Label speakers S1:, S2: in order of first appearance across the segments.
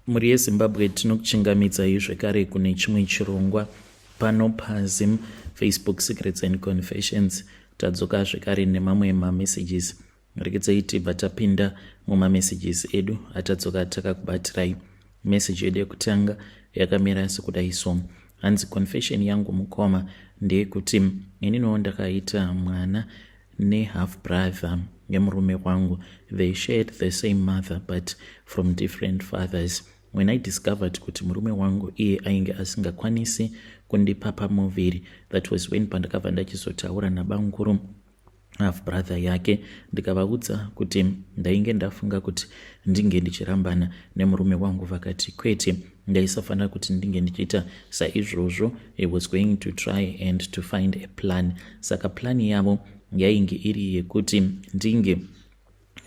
S1: Mhuri yeZimbabwe, tinokuchingamidzai zvekare kune chimwe chirongwa pano paZim Facebook Secrets and Confessions. Tadzoka zvekare nemamwe mamessages. Rekedzai tibva tapinda mumamessages edu atadzoka takakubatirai. Message yedu yekutanga yakamira sekudai so: hanzi, "Confession yangu mukoma ndeyekuti ininiwo ndakaita mwana nehalf brother yemurume wangu. They shared the same mother but from different fathers. When I discovered kuti murume wangu iye ainge asingakwanisi kundipa pamuviri, that was when pandakabva ndachizotaura nabamukuru, half brother yake, ndikavaudza kuti ndainge ndafunga kuti ndinge ndichirambana nemurume wangu. Vakati kwete, ndaisafanira kuti ndinge ndichiita saizvozvo. He was going to try and to find a plan. Saka plan yavo yainge iri yekuti ndinge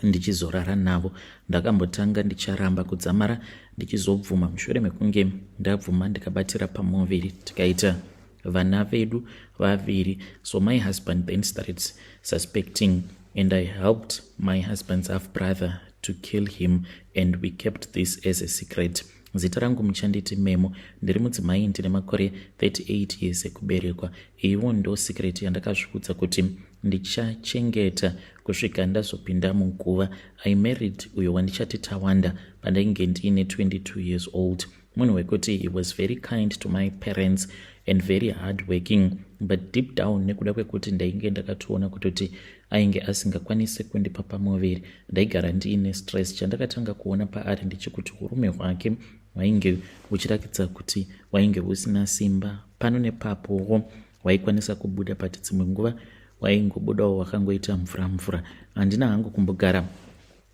S1: ndichizorara navo. Ndakambotanga ndicharamba kudzamara ndichizobvuma. Mushure mekunge ndabvuma, ndikabatira pamuviri, tikaita vana vedu vaviri. So my husband then started suspecting and I helped my husband's half brother to kill him and we kept this as a secret. Zita rangu muchanditi Memo. Ndiri mudzimai, ndine makore 38 years ekuberekwa. Iwo ndo secret yandakazviudza kuti ndichachengeta kusvika ndazopinda muguva. I married uyo wandichati Tawanda pandainge ndiine 22 years old. Munhu wekuti he was very kind to my parents and very hard working, but deep down, nekuda kwekuti ndainge ndakatoona kutoti ainge asingakwanisi kundipa pamuviri, ndaigara ndiine stress. Chandakatanga kuona paari ndechekuti urume hwake hwainge huchiratidza kuti hwainge husina simba. Pano nepapowo hwaikwanisa kubuda, but dzimwe nguva waingobudawo wakangoita mvura mvura. Handina hangu kumbogara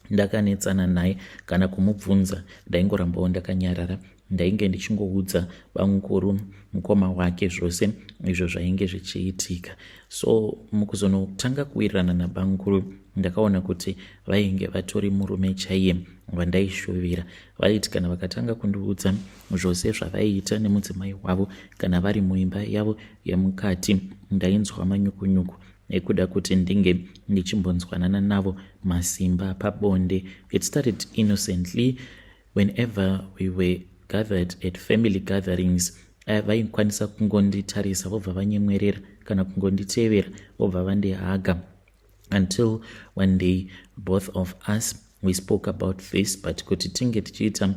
S1: ndakanetsana naye kana kumubvunza, ndaingorambawo ndakanyarara. Ndainge ndichingoudza bamukuru mukoma wake zvose izvo zvainge zvichiitika. So mukuzonotanga kuwirirana nabamukuru, ndakaona kuti vainge vatori murume chaiye wandaishuvira. Vaiti kana vakatanga kundiudza zvose zvavaiita nemudzimai wavo kana vari muimba yavo yemukati, ndainzwa manyukunyuku ekuda kuti ndinge ndichimbonzwanana navo masimba pabonde. It started innocently. Whenever we were gathered at family gatherings, vaikwanisa kungonditarisa vobva vanyemwerera kana kungonditevera vobva vandihaga, until one day both of us, we spoke about this, but kuti tinge tichiita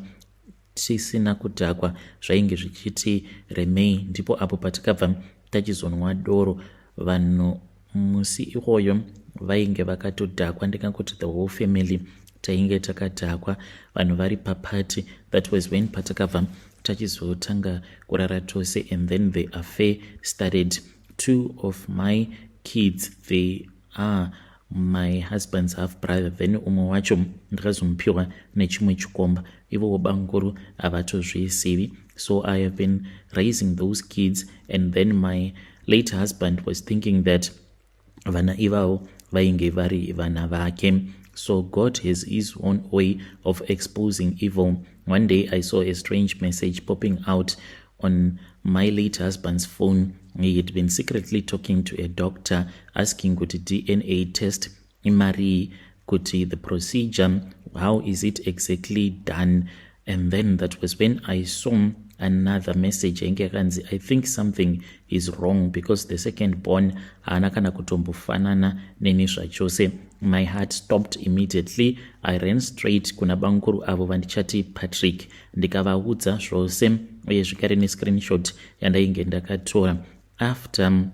S1: tisina kudhakwa zvainge zvichiti remei. Ndipo apo patakabva tachizonwa doro. Vanhu musi iwoyo vainge vakatodhakwa, ndingangoti the whole family tainge takadhakwa, vanhu vari paparty. That was when patakabva tachizotanga kurara tose and then the affair started. Two of my kids, they are my husband's half brother, then umwe wacho ndakazomupiwa nechimwe chikomba. Ivowo bamukuru havatozvizivi, so I have been raising those kids and then my late husband was thinking that vana ivavo vainge vari vana vake. So God has his own way of exposing evil. One day I saw a strange message popping out on my late husband's phone. He had been secretly talking to a doctor, asking kuti DNA test imarii, kuti the procedure, how is it exactly done? And then that was when I saw another message yainge yakanzi, 'I think something is wrong because the second born haana kana kutombofanana neni zvachose.' My heart stopped immediately. I ran straight kuna bamukuru avo vandichati Patrick, ndikavaudza zvose uye zvekare nescreenshot yandainge ndakatora. After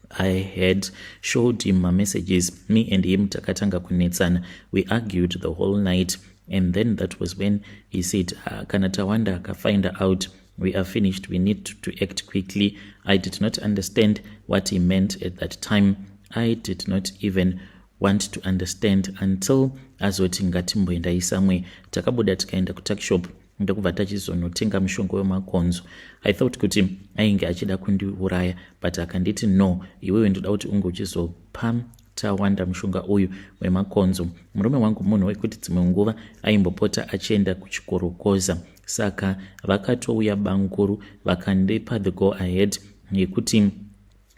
S1: I had showed him my messages, me and him takatanga kunetsana. We argued the whole night and then that was when he said, 'Kana Tawanda akafind out, we are finished. We need to act quickly.' I did not understand what he meant at that time. I did not even want to understand until azoti ngatimboendai somewhere. Takabuda tikaenda kutuckshop, ndokubva tachizonotenga mushonga wemakonzo. I thought kuti ainge achida kundiuraya, but akanditi, 'No, iwewe ndoda kuti unge uchizopa Tawanda mushonga uyu wemakonzo.' Murume wangu munhu wekuti dzimwe nguva aimbopota achienda kuchikorokoza, saka vakatouya bamukuru vakandipa the go ahead yekuti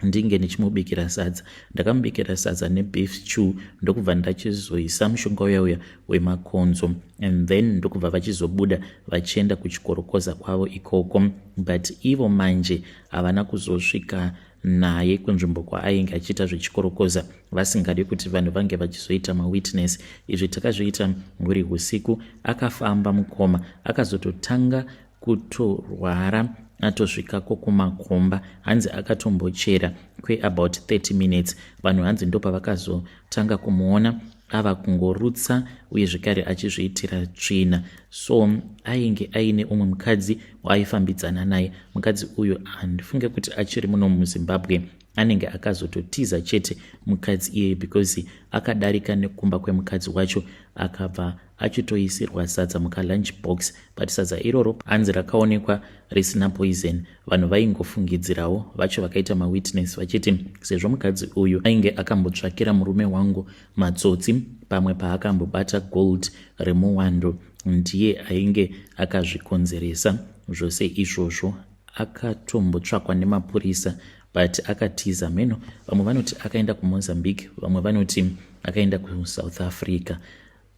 S1: Ndinge ndichimubikira sadza. Ndakamubikira sadza nebeef stew, ndokubva ndachizoisa mushonga uya uya wemakonzo, and then ndokubva vachizobuda vachienda kuchikorokoza kwavo ikoko. But ivo manje havana kuzosvika naye kunzvimbo kwaainge achiita zvechikorokoza, vasingadi kuti vanhu vange vachizoita mawitness. Izvi takazviita huri usiku. Akafamba mukoma, akazototanga kutorwara atosvikako kumakomba. Hanzi akatombochera kweabout 30 minutes. Vanhu hanzi ndopavakazotanga kumuona ava kungorutsa uye zvekare achizviitira tsvina. So ainge aine umwe mukadzi waaifambidzana naye. Mukadzi uyu handifunge kuti achiri muno muZimbabwe, anenge akazototiza chete mukadzi iyeye, because akadarika nekumba kwemukadzi wacho, akabva achitoisirwa sadza mukalunch box, but sadza iroro hanzi rakaonekwa risina poison. Vanhu vaingofungidzirawo vacho vakaita mawitness vachiti sezvo mukadzi uyu ainge akambotsvakira murume wangu matsotsi pamwe paakambobata gold remuwando, ndiye ainge akazvikonzeresa zvose izvozvo. Akatombotsvakwa nemapurisa, but akatiza mheno. Vamwe vanoti akaenda kuMozambique, vamwe vanoti akaenda kuSouth Africa.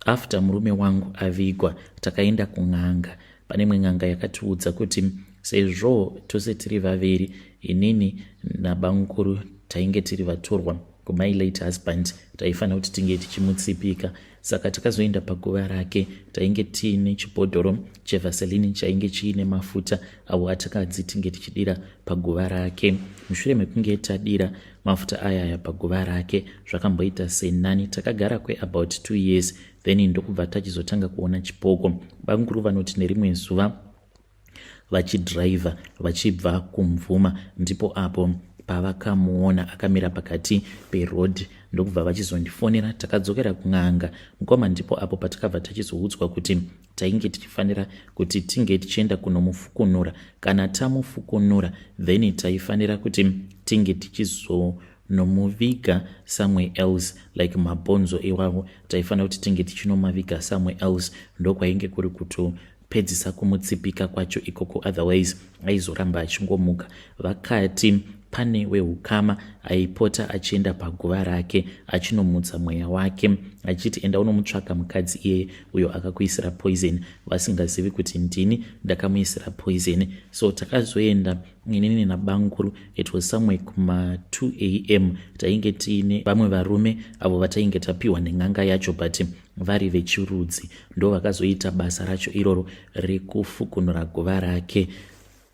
S1: After murume wangu avigwa, takaenda kun'anga. Pane imwe n'anga yakatiudza kuti sezvo tose tiri vaviri, inini nabamukuru, tainge tiri vatorwa kumy late husband, taifanira kuti tinge tichimutsipika. Saka takazoenda paguva rake. Tainge tiine chibhodhoro chevaseline chainge chiine mafuta avo atakadzi tinge tichidira paguva rake. Mushure mekunge tadira mafuta ayaya paguva rake, zvakamboita senani. Takagara kweabout 2 years, then ndokubva tachizotanga kuona chipoko. Bamukuru vanoti nerimwe zuva vachidhiraivha vachibva kuMvuma, ndipo apo pavakamuona akamira pakati peroad, ndokubva vachizondifonera. Takadzokera kun'anga mukoma, ndipo apo patakabva tachizoudzwa kuti tainge tichifanira kuti tinge tichienda kunomufukunura. Kana tamufukunura, then taifanira kuti tinge tichizonomuviga somewhere else, like mabhonzo iwavo taifanira kuti tinge tichinomaviga somewhere else. Ndokwainge kuri kutopedzisa kumutsipika kwacho ikoko, otherwise aizoramba achingomuka. Vakati pane weukama aipota achienda paguva rake achinomutsa mweya wake, achiti, "Enda unomutsvaka mukadzi iyeye uyo akakuisira poison," vasingazivi kuti ndini ndakamuisira poison. So takazoenda inini nabamukuru. It was somewhere kuma2 am. Tainge tiine vamwe varume avo vatainge tapiwa nen'anga yacho, but vari vechirudzi, ndo vakazoita basa racho iroro rekufukunura guva rake.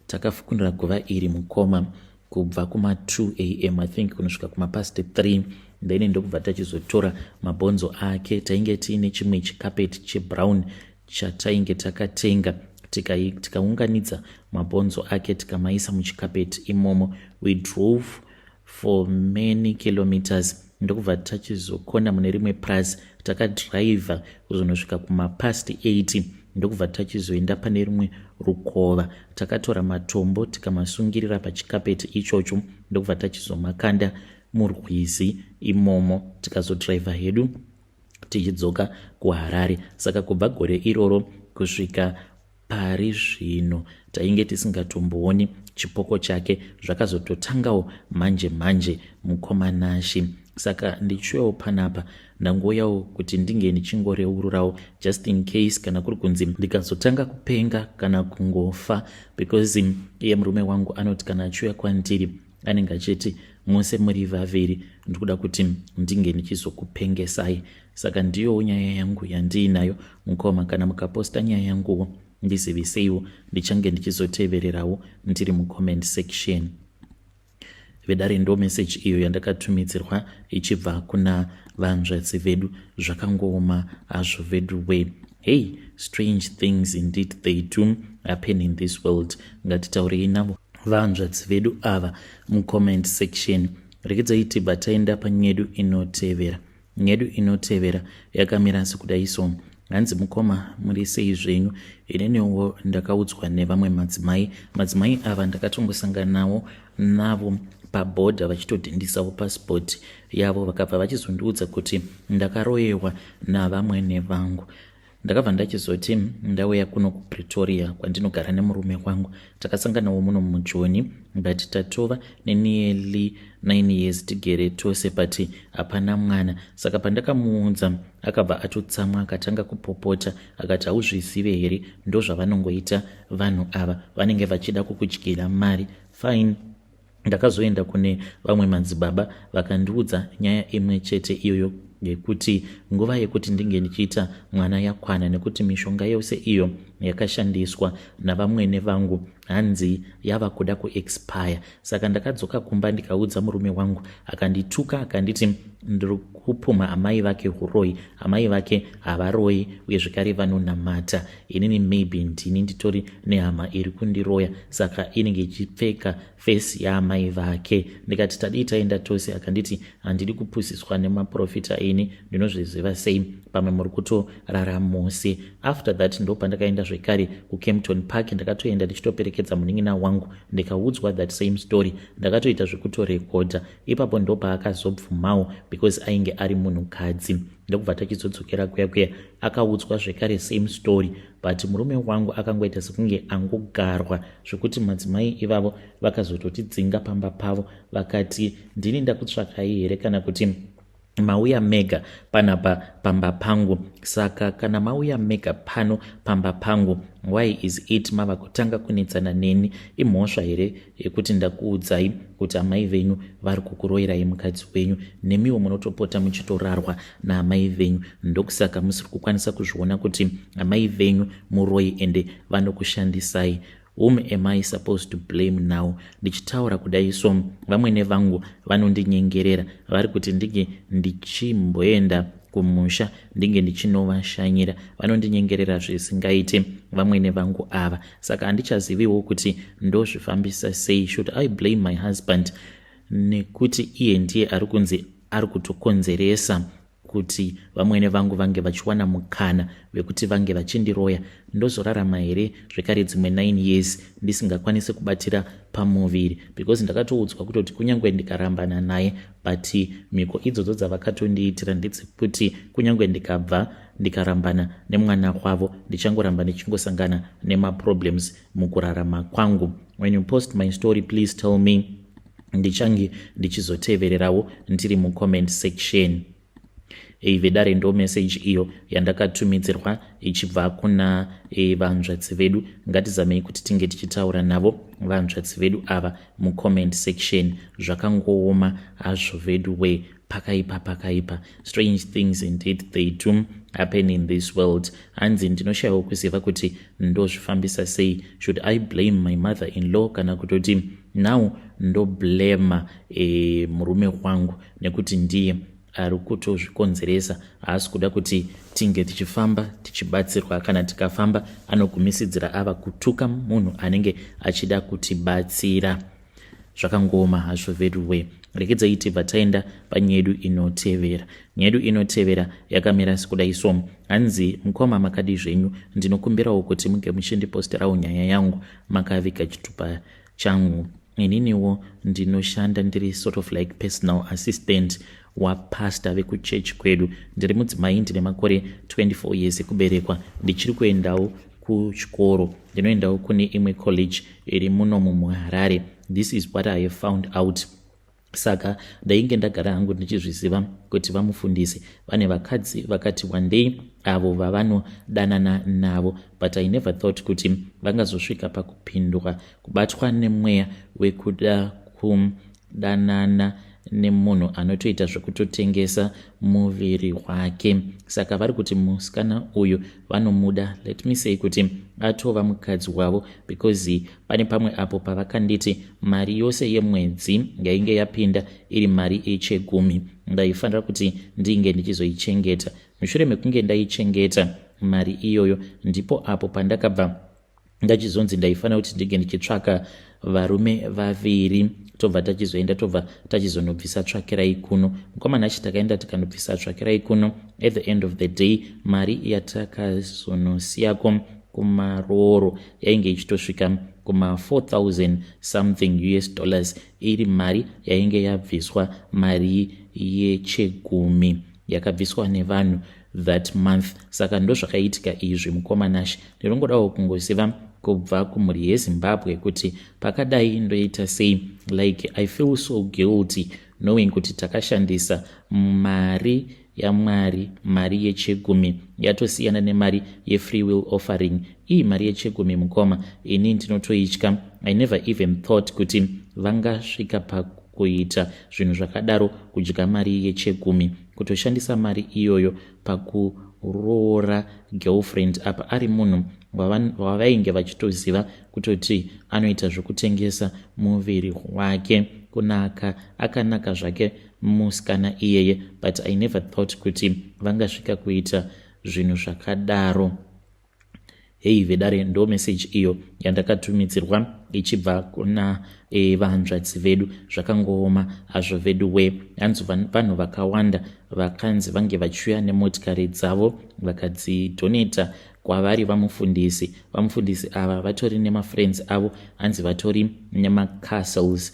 S1: Takafukunura guva iri mukoma kubva kuma2 am, I think, kunosvika kumapast 3. Then ndokubva tachizotora mabhonzo ake. Tainge tiine chimwe chikapeti chebrown chatainge takatenga, tikaunganidza tika mabhonzo ake, tikamaisa muchikapeti imomo. We drove for many kilometers, ndokubva tachizokona mune rimwe purazi. Takadhiraivha kuzonosvika kumapast 80, ndokubva tachizoenda pane rimwe rukova. Takatora matombo, tikamasungirira pachikapeti ichocho, ndokubva tachizomakanda murwizi imomo. Tikazodhiraivha hedu tichidzoka kuHarare. Saka kubva gore iroro kusvika pari zvino tainge tisingatombooni chipoko chake. Zvakazototangawo manje manje, mukoma Nashi. Saka ndichiuyawo panapa, ndangouyawo kuti ndinge ndichingoreururawo just in case kana kuri kunzi ndikazotanga kupenga kana kungofa, because iye murume wangu anoti kana achiuya kwandiri anenge achiti, "Mose muri vaviri ndikuda kuti ndinge ndichizokupengesai." Saka ndiyowo nyaya yangu yandiinayo mukoma. Kana mukaposta nyaya yanguwo, ndiziviseiwo, ndichange ndichizotevererawo ndiri mucomment section. Vedare, ndo meseji iyo yandakatumidzirwa ichibva kuna vanzvadzi vedu. Zvakangooma hazvo vedu we. Hey, strange things indeed, they do happen in this world. Ngatitaurei navo vanzvadzi vedu ava mucomment section. Rekedzai tibva taenda panyedu inotevera. Nyedu inotevera yakamira sekudai so. Hanzi, "Mukoma, muri sei zvenyu? Ininiwo ndakaudzwa nevamwe madzimai. Madzimai ava ndakatongosanganawo navo pabhodha vachitodhindisawo pasipoti yavo, vakabva vachizondiudza kuti ndakaroyewa navamwene vangu. Ndakabva ndachizoti ndauya kuno kuPretoria kwandinogara nemurume wangu. Takasanganawo muno muJoni, but tatova nenearly 9 years tigere tose, but hapana mwana. Saka pandakamuudza, akabva atotsamwa, akatanga kupopota, akati, "Hauzvizive here? Ndozvavanongoita vanhu ava, vanenge vachida kukudyira mari." Fine, ndakazoenda kune vamwe madzibaba, vakandiudza nyaya imwe chete iyoyo yekuti nguva yekuti ndinge ndichiita mwana yakwana, nekuti mishonga yose iyo yakashandiswa navamwene vangu hanzi yava kuda kuexpire. Saka ndakadzoka kumba, ndikaudza murume wangu, akandituka, akanditi ndiri kupumha amai vake uroyi. Amai vake havaroyi, uye zvekare vanonamata. Inini maybe ndini nditori nehama iri kundiroya, saka inenge ichipfeka face yaamai vake. Ndikati, "Tadii taenda tose?" Akanditi, "Handidi kupusiswa nemaprofita, ini ndinozviziva sei? Pamwe muri kutoraramose." After that ndo pandakaenda zvekare kuKempton Park. Ndakatoenda ndichitoperekedza munin'ina wangu, ndikaudzwa that same story. Ndakatoita zvekutorekodha ipapo, ndo paakazobvumawo because ainge ari munhukadzi. Ndokubva tachizodzokera kuya kuya, akaudzwa zvekare same story, but murume wangu akangoita sekunge angogarwa, zvekuti madzimai ivavo vakazototidzinga pamba pavo. Vakati, "Ndini ndakutsvakai here kana kuti mauya mega panapa pamba pangu? Saka kana mauya mega pano pamba pangu, why is it mava kutanga kunetsana neni? Imhosva here yekuti ndakuudzai kuti amai venyu vari kukuroyirai mukadzi wenyu? Nemiwo munotopota muchitorarwa naamai venyu, ndokusaka musiri kukwanisa kuzviona kuti amai venyu muroyi ende vanokushandisai. Whom am I supposed to blame now?" Ndichitaura kudai so, vamwene vangu vanondinyengerera, vari kuti ndinge ndichimboenda kumusha, ndinge ndichinovashanyira. Vanondinyengerera zvisingaiti vamwene vangu ava, saka handichaziviwo kuti ndozvifambisa sei. Should I blame my husband, nekuti iye ndiye ari kunzi ari kutokonzeresa kuti vamwene vangu vange vachiwana mukana wekuti vange vachindiroya? Ndozorarama here zvekare dzimwe 9 years ndisingakwanisi kubatira pamuviri? Because ndakatoudzwa kutoti kunyange ndikarambana naye, but mhiko idzodzo dzavakatondiitira ndedzekuti kunyange ndikabva ndikarambana nemwana wavo, ndichangoramba ndichingosangana nemaproblems mukurarama kwangu. When you post my story, please tell me, ndichange ndichizotevererawo ndiri mucomment section. Vedare, ndo message iyo yandakatumidzirwa ichibva kuna vanzvadzi vedu. Ngatizamei kuti tinge tichitaura navo vanzvadzi vedu ava mucomment section. Zvakangooma hazvo vedu we, pakaipa, pakaipa. Strange things indeed, they do happen in this world. Hanzi, "Ndinoshayiwa kuziva kuti ndozvifambisa sei. Should I blame my mother in law kana kutoti now ndoblema murume wangu, nekuti ndiye ari kutozvikonzeresa? Haasi kuda kuti tinge tichifamba tichibatsirwa. Kana tikafamba, anogumisidzira ava kutuka munhu anenge achida kutibatsira." Zvakangoma hazvo veduwe. Rekedzai tibva taenda panyaya yedu inotevera. Nyaya yedu inotevera yakamira sekudai so. Hanzi, "Mukoma, makadi zvenyu? Ndinokumbirawo kuti munge muchindiposterawo nyaya yangu makaviga chitupa changu. Ininiwo ndinoshanda, ndiri sort of like personal assistant wapastor vekuchechi kwedu. Ndiri mudzimai, ndine makore 24 years ekuberekwa. Ndichiri kuendawo kuchikoro, ndinoendawo kune imwe college iri munomu muHarare. This is what I have found out. Saka ndainge ndagara hangu ndichizviziva kuti vamufundisi vane vakadzi vakati wandei avo vavanodanana navo, but I never thought kuti vangazosvika pakupindwa kubatwa nemweya wekuda kudanana nemunhu anotoita zvekutotengesa muviri wake. Saka vari kuti musikana uyu vanomuda, let me say kuti atova mukadzi wavo, because pane pamwe apo pavakanditi mari yose yemwedzi yainge yapinda iri mari yechegumi, ndaifanira kuti ndinge ndichizoichengeta. Mushure mekunge ndaichengeta mari iyoyo, ndipo apo pandakabva ndachizonzi ndaifanira kuti ndinge ndichitsvaka varume vaviri, tobva tachizoenda, tobva tachizonobvisa tsvakirai kuno. Mukomana achi takaenda tikanobvisa tsvakirai kuno. At the end of the day, mari yatakazonosiyako kumaroro yainge ichitosvika kuma4000 something US dollars, iri mari yainge yabviswa, mari yechegumi yakabviswa nevanhu. that month. Saka ndozvakaitika izvi, mukoma Nash. Ndinongodawo kungoziva kubva kumhuri yeZimbabwe kuti pakadai ndoita sei. Like, I feel so guilty knowing kuti takashandisa mari yaMwari. Mari yechegumi yatosiyana nemari yefree will offering. Iyi mari yechegumi, mukoma, ini ndinotoitya. I never even thought kuti vangasvika pakuita zvinhu zvakadaro, kudya mari yechegumi, kutoshandisa mari iyoyo pakuroora girlfriend. Apa ari munhu wavainge vachitoziva kutoti anoita zvokutengesa muviri wake. Kunaka akanaka zvake musikana iyeye, but I never thought kuti vangasvika kuita zvinhu zvakadaro. Hei vedare, ndo meseji iyo yandakatumidzirwa ichibva kuna vanzvadzi vedu. Zvakangooma hazvo vedu we. Hanzi vanhu vakawanda vakanzi vange vachiuya nemotikari dzavo, vakadzidonata kwavari vamufundisi. Vamufundisi ava vatori nemafriends avo, hanzi vatori nemacastles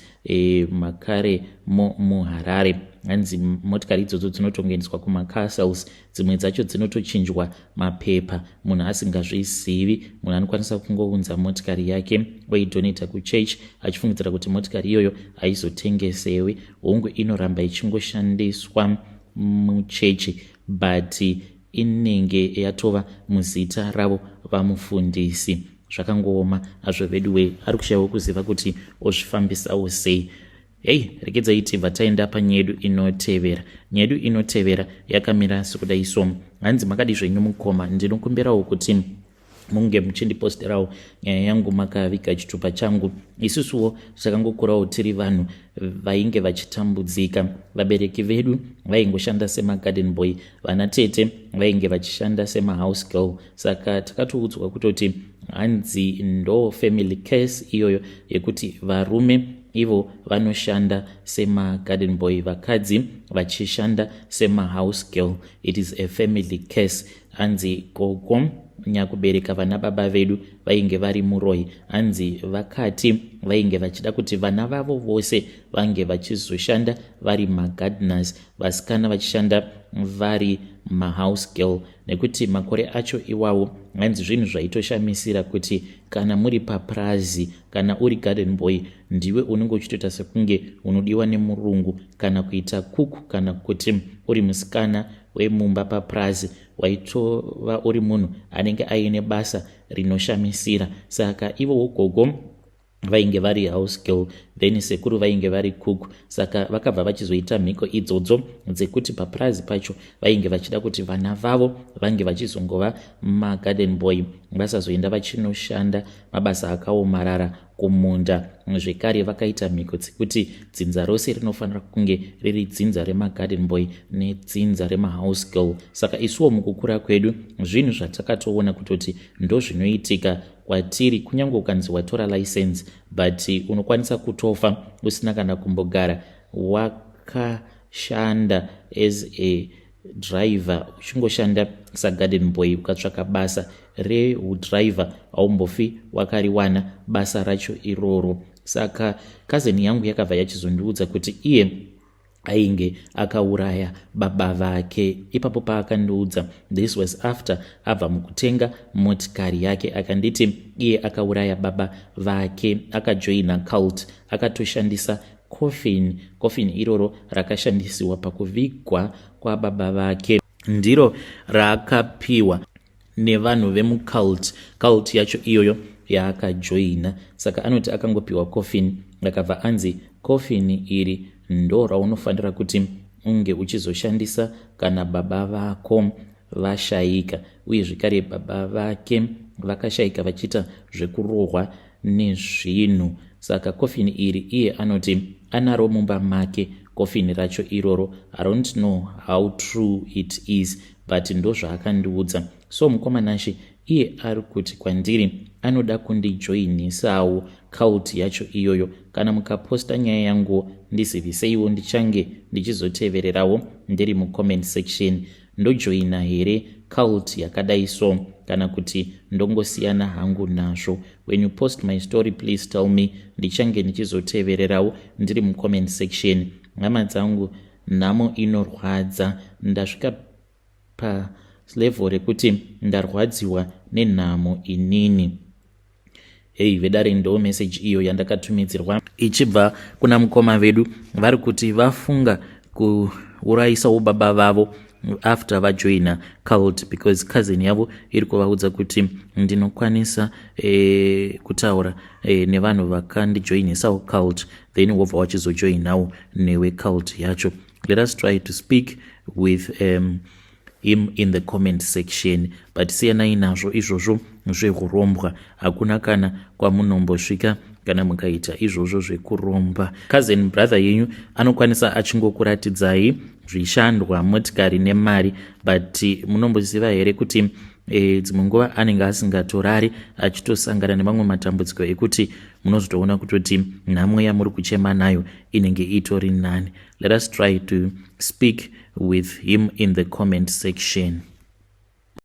S1: makare muHarare. Hanzi motikari idzodzo dzinotongoendeswa kumacastles, dzimwe dzacho dzinotochinjwa mapepa munhu asingazvizivi. Munhu anokwanisa kungounza motikari yake oidonata kuchurch achifungidzira kuti motikari iyoyo haizotengesewi. Hongu, inoramba ichingoshandiswa muchechi, but inenge yatova muzita ravo vamufundisi. Zvakangooma hazvo vedu wei. Ari kushayiwa kuziva kuti ozvifambisawo sei. Hei, regedzai tibva taenda panyedu inotevera. Nyedu inotevera yakamira sekudai so. Hanzi, "Makadi zvenyu mukoma? Ndinokumbirawo kuti munge muchindiposterawo nyaya yangu makaviga chitupa changu. Isusuwo takangokurawo tiri vanhu vainge vachitambudzika. Vabereki vedu vaingoshanda semagarden boy, vana tete vainge vachishanda semahouse girl. Saka takatoudzwa kutoti hanzi ndo family case iyoyo yekuti varume ivo vanoshanda semagarden boy, vakadzi vachishanda semahouse girl. It is a family case." Hanzi gogo nyakubereka vana baba vedu vainge vari muroi. Hanzi vakati vainge vachida kuti vana vavo vose vange vachizoshanda vari magardeners, vasikana vachishanda vari mahouse girl, nekuti makore acho iwawo, hanzi zvinhu zvaitoshamisira kuti kana muri paprazi, kana uri garden boy, ndiwe unenge uchitoita sekunge unodiwa nemurungu, kana kuita kuku, kana kuti uri musikana wemumba paprazi, waitova uri munhu anenge aine basa rinoshamisira. Saka ivowo gogo vainge vari house girl, then sekuru vainge vari cook. Saka vakabva vachizoita mhiko idzodzo dzekuti papurazi pacho vainge vachida kuti vana vavo vange vachizongova magarden boy, vasazoenda vachinoshanda mabasa akaomarara kumunda. Zvekare vakaita mhiko dzekuti dzinza rose rinofanira kunge riri dzinza remagarden boy nedzinza remahouse girl. Saka isuwo mukukura kwedu zvinhu zvatakatoona kutoti ndo zvinoitika kwatiri. Kunyange ukanzi watora license, but unokwanisa kutofa usina kana kumbogara wakashanda as a driver, uchingoshanda sagarden boy. Ukatsvaka basa reudriver, haumbofi wakariwana basa racho iroro. Saka kazeni yangu yakabva yachizondiudza kuti iye ainge akauraya baba vake. Ipapo paakandiudza, this was after abva mukutenga motikari yake, akanditi iye akauraya baba vake, akajoina cult, akatoshandisa coffin. Coffin iroro rakashandisiwa pakuvigwa kwababa vake ndiro raakapiwa nevanhu vemucult, cult yacho iyoyo yaakajoina. Saka anoti akangopiwa coffin, akabva anzi coffin iri ndo raunofanira kuti unge uchizoshandisa kana baba vako vashayika. Uye zvekare baba vake vakashayika vachiita zvekurohwa nezvinhu. Saka coffin iri iye anoti anaro mumba make, coffin racho iroro. I don't know how true it is, but ndo zvaakandiudza. So mukoma Nashe, iye ari kuti kwandiri anoda kundijoinisawo cult yacho iyoyo. Kana mukaposta nyaya yangu, ndiziviseiwo, ndichange ndichizotevererawo ndiri mucomment section. Ndojoina here cult yakadai so, kana kuti ndongosiyana hangu nazvo? When you post my story, please tell me, ndichange ndichizotevererawo ndiri mucomment section. Hama dzangu, nhamo inorwadza. Ndasvika pa level rekuti ndarwadziwa nenhamo inini. Hei vedare, ndo message iyo yandakatumidzirwa ichibva kuna mukoma vedu. Vari kuti vafunga kuurayisawo baba vavo after vajoina cult, because cousin yavo iri kuvaudza kuti ndinokwanisa kutaura nevanhu vakandijoinisawo cult, then wobva wachizojoinawo newe cult yacho. Let us try to speak with him in the comment section. But siyanai nazvo izvozvo zvehurombwa. Hakuna kana kwamunombosvika kana mukaita izvozvo zvekuromba. Cousin brother yenyu anokwanisa achingokuratidzai zvishandwa, motikari nemari, but munomboziva here kuti dzimwe nguva anenge asingatorari, achitosangana nemamwe matambudziko ekuti munozotoona kutoti nhamo yamuri kuchema nayo inenge itori nani? Let us try to speak with him in the comment section.